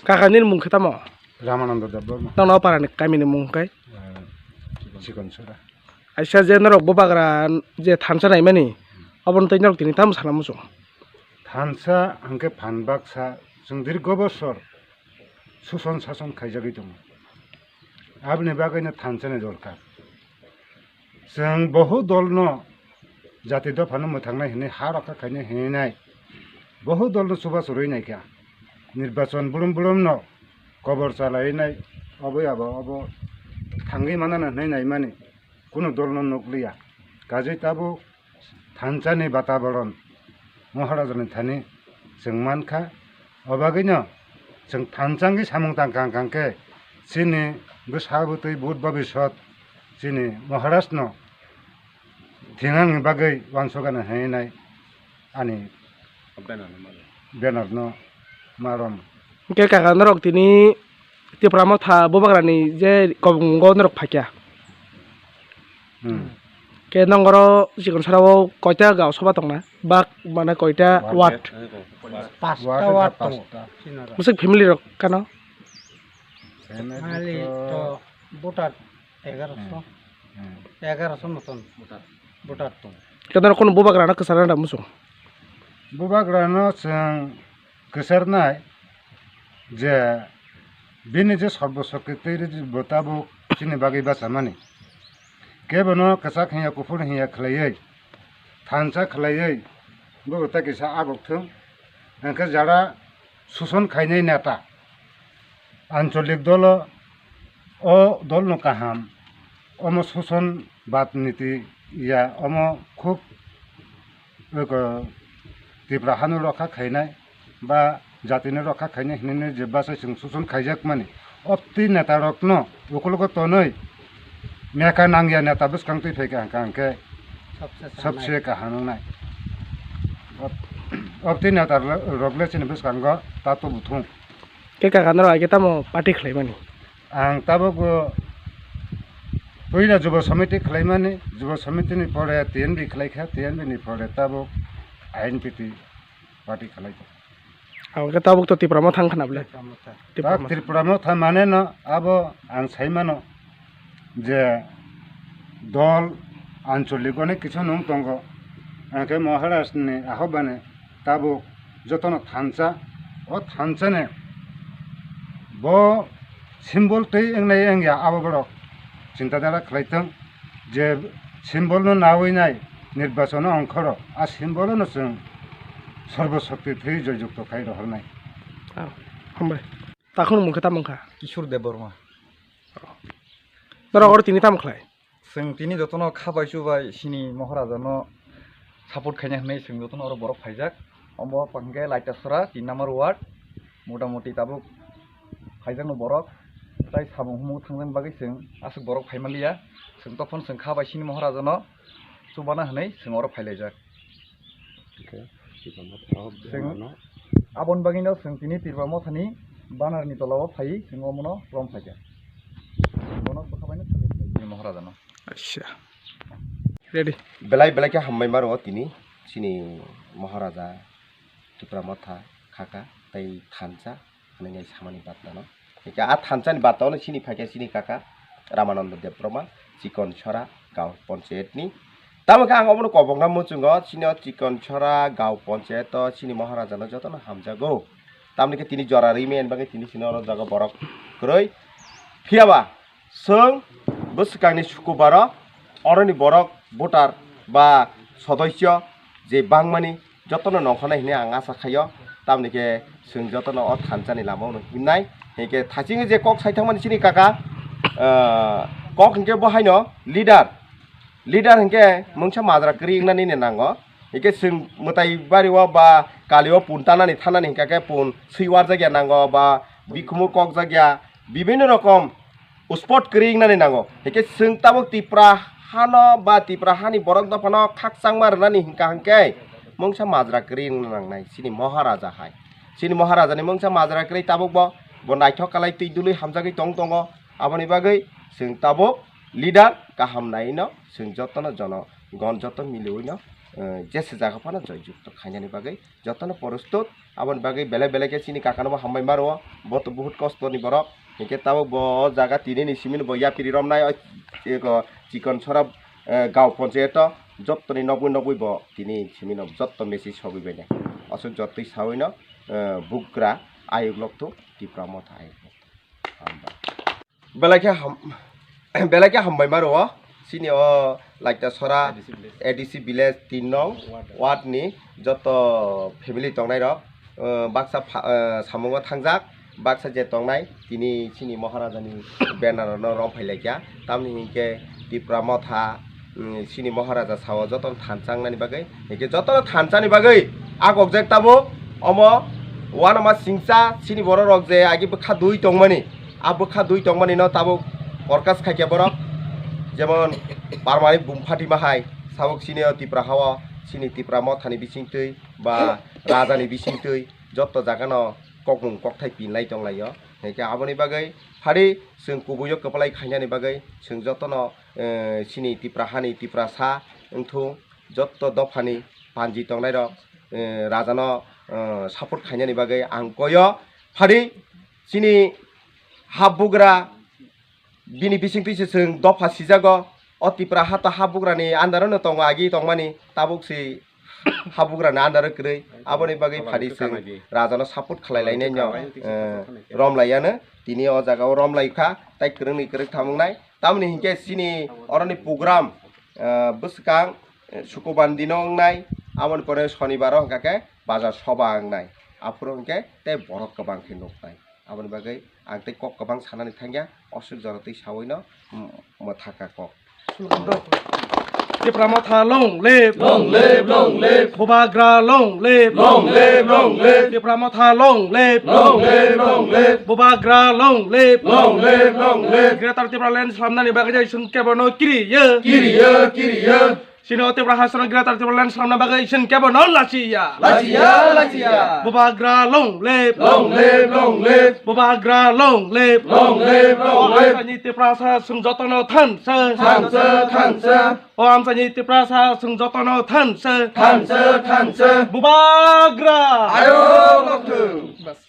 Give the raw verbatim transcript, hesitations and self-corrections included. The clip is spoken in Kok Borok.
Kaka nini mung khe tamo? Ramananda Debbarma. Nono o parani kamini mung khe? Eh, Chikon Sora. Aisa je norok bubagra je thansa naimani, obono tei norok tini tamo sana muchung? Thansa hwnkhe phan baksa chwng dirgo bosor suson sason khaijagwi tongo. Aboni bagwino thansa ni dorkar. Chwng bohu dolno jati dophano mwthangnai hwnwi ha rokha khainai hwnwi nai. Bohu dolno chubachu rwi naikha. Nirbachon bulum bulumno kobor chalai nai, oboi abo obo thangwi manana hwnwi naimani kunu dolno nukliya. Kajwi tabuk thansani bataboron Maharajani thani chwng mankha. Obagwino chwng thansa wngwi samung tangkha hwnkha khe chini bwsa bwtwi but bobisot chini Maharajno thinangni bagwi uansukgana hinwi nai ani bannerno marom. Hwnkhe kaka norok tini Tipra Motha bubagrani je kobongo norok phaikha. Hmm. Khe nongoro Chikon Sora o koita gao soba tongna? Bak mane koita ward? Pasta ward tongo. Musik family rok kano? Family to voter egaroso. Hmm. Egaroso moton voter tongo. Khe norok kono bubagrano kwchana da musung? Bubagrano chwng kwcharnai je bini je sorbo shokti twi rwdi bo tabuk chini bagwi bachamani. Kebono kwchak hinya kuphur hinya khlaiwi, thansa khlaiwi, bo ta kisa abok thung. Hwnkhe jara suson khainai neta, ancholik dolo o dolno kaham, omo suson bad niti ya, omo khub eko Tipra hano rokha khainai ba jatino rokha khainai hinwi je bachai chwng suson khaijakmani. Opti neta rokno ukulogo tonwi meka nangya neta bwskang twi phaikha hwnkha hwnkhe sobse kaham wngnai. Op-, opti neta rokle chini bwskango tato buthung. Khe kaka norok aige tamo party khlaimani? Ang tabuk bo puila Jubo Samiti khlaimani, Jubo Samiti ni pore T N B khlaikha, T N B ni pore tabuk I N P T party khlaikha. Ang khe tabuk to Tipra Motha wngkha na bwle? Tipra Motha. Tipra Motha. Tripura Motha mane no abo ang saimano je dol ancholik onek kisu nung tongo, ang khe Maharaj ni ahobani tabuk jotono thansa, o thansani bo symbol twi wngnai wngya abo borok chinta dhara khlaitwng je symbol no nawi nai nirbachon o ongkhoro a symbol no chwng sorbo shokti thwi joyjukto khai rohornai. Ah, hambai. Takhung mungkha tamo wngkha? Kishore Debbarma. Norok oro tini tamo khlai? Chwng tini jotono kha bai chubai chini Maharaja no support khaina hinwi chwng jotono oro borok phaijak. Omo hwnkhe Laitasora tin number ward, mota moti tabuk phaijakno borok. Tai samung humung thangjakni bagwi chwng aswk borok phaimanliya. Chwng tokphano chwng kha bai chini Maharaja no chubana hinwi chwng oro phailaijak. Hwnkhe Tipra Motha o chwng bumano. Aboni bagwino chwng tini Tipra Mothani banner ni tola o phaiwi chwng omono rom phaikha. Bono bwkha baino support khlai tini Maharaja no. Acha. Ready. Belai belai khe hambai maro tini chini Maharaja Tipra Motha khaka tei thansa. Hwnwi nai samani batta no. Hingke a thansa ni batta o chini phaikha chini kaka Ramananda Debbarma, Chikon Sora, Gaon Ponchayat ni. Tamo khe ang obono kobokna muchungo, chini o Chikon Sora, Gaon Ponchayat o chini Maharaja no jotono hamjago. Tamoni khe tini jora rwi mani bagwi tini chini oro jaga borok kwrwi. Phiya ba, Chwng bwswkangni sukubaro oroni borok voter ba sodosyo je bangmani jotono nongkhornai hinwi ang asa khaio, tamoni khe chwng jotono o thansani lamao himnai. Hinkhe thachingwi je kok saithangmani chini kaka, ah, kok hinkhe bo haino leader, leader hinkhe mungsa majra kwrwi wngnani nango. Hinkhe chwng mwtai bario ba kalio pun tanani thanani hinkha khe pun swi warjakya nango ba bikhumu kokjakya, bibinno rokom spot kwrwi wngnani nango. Hinkhe chwng tabuk Tipra hano ba Tipra hani borok dophano khakchangma rwnani hinkha hinkhe mungsa majra kwrwi wngna nangnai chini Maharaja hai. Chini Maharajani mungsa majra kwrwi tabuk bo, bo naithok kalai twi dului hamjagwi tong tongo. Aboni bagwi chwng tabuk leader kaham naiwi no chwng jotono jono gon joto miliwi no eh, jesa jaga phano joy jukto khainani bagwi jotono prostut. Aboni bagwi belai belai khe chini kakano bo hambai ma rwo, bo to buhut kosto ni borok, hinkhe tabuk bo o jaga tini ni simi no bo yapiri romnai, o eko chikon sora, eh, gaon ponchayato jottoni nogwi nogwi bo tini simi no jotto message sogwi bainai. Aswk jottoi sawi no, eh, bugra ayuk lokthung, Tipra Motha ayuk lokthung. Hambai. Belai khe ham-, belai khe hambai ma rwo. Chini o Laita Sora A D C village. A D C village tin nong ward, ward ni joto family tongnai rok, eh, baksa pha-, eh, samungo thangjak, baksa je tongnai tini chini Maharaja ni banner no rom phai laikya, tamni hinkhe Tipra Motha, mm, chini Maharaja sao jotono thansa wngnani bagwi, hinkhe jotono thansani bagwi a gokjak tabuk omo uanama singcha chini borok rok je agi bwkha dui tongmani, a bwkha dui tongmani no tabuk forecast khaikhe borok, jemon parmani bumphati ma hai sabuk chini o Tipra hao chini Tipra Mothani bisingtwi ba Rajani bisingtwi jotto jagano kokmung kokthai pinlai tonglaio, hinkhe aboni bagwi phari chwng kubuio kwplai khainani bagwi chwng jotono, eh, chini Tipra hani Tiprasa wngthung, jotto dophani panji tongnairok, eh, rajano, eh, support khainani bagwi ang koyo. Phari chini habugra bini bisingtwi se chwng dopha sijago. O Tipra ha to habugrani under-o no tongo, agi tongmani, tabuk se habugrani under-o kwrwi. Aboni bagwi phari chwng rajano support khlai lainai no, eh, romlaiyano. Tini o jaga o romlaikha, tai kwrwngni kwrwk thamung nai. Tamoni hinkhe chini oroni program, eh, bwskang, eh, Sukubandi no wngnai, aboni pore Shonibar o hwnkha khe bazar soba wngnai. Aphuru hinkhe tei borok kwbang khe nuknai. Aboni bagwi ang tei kok kwbang sanani thangya, aswk jora twi sawi no, mm, mwthaka kok. Tipra Motha long live. Long live, long live. Bubagra long live. Long live, long live. Tipra Motha long live. Long live, long live. Bubagra long live. Long live, long live. Greater Tipraland slamnani bagwi jai chwng kebono kiriya. Kiriya, kiriya. Chini o Tipra Hasteni Greater Tipraland slamna bagwi chwng kebono lachiya. Lachiya, lachiya. Bubagra long live. Long live, long live. Bubagra long live. Long live, long live. O amchaini Tiprasa chwng jotono thansa. Thansa, thansa. O amchaini Tiprasa chwng jotono thansa. Thansa, thansa. Bubagra. Ayuk lokthung. Bas.